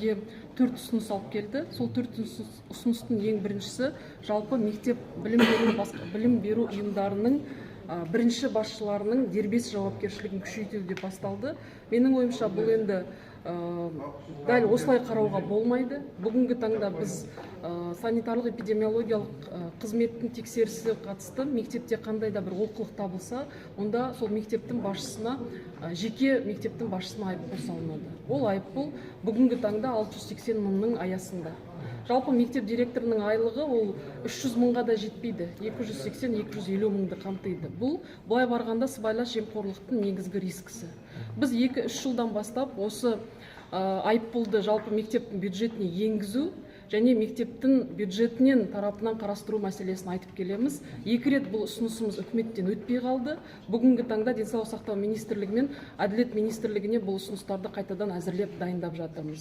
Төрт ұсыныс алып келді. Сол төрт ұсыныстың ең біріншісі жалпы мектеп білім беру, білім беру ұйымдарының бірінші басшыларының дербес жауапкершілігін күшейту деп басталды. Менің ойымша, бұл енді дәл осылай қарауға болмайды. Бүгінгі таңда біз санитарлық эпидемиологиялық қызметтің тексерісі қатысты мектепте қандай да бір олқылық табылса, онда сол мектептің басшысына, жеке мектептің басшысына айыппұл салынады. Ол айыппұл бүгінгі таңда 680 мыңның аясында. Жалпы мектеп директорының айлығы ол 300 мыңға да жетпейді, 280-250 мыңды қамтиды. Бұл былай барғанда сыбайлас жемқорлықтың негізгі рискісі. Біз 2-3 жылдан бастап осы айыппұлды жалпы мектептің бюджетіне енгізу және мектептің бюджетінен тарапынан қарастыру мәселесін айтып келеміз. Екі рет бұл ұсынысымыз үкіметтен өтпей қалды. Бүгінгі таңда Денсаулық сақтау министрлігі мен Әділет министрлігіне бұл ұсыныстарды қайтадан әзірлеп, дайындап жатырмыз.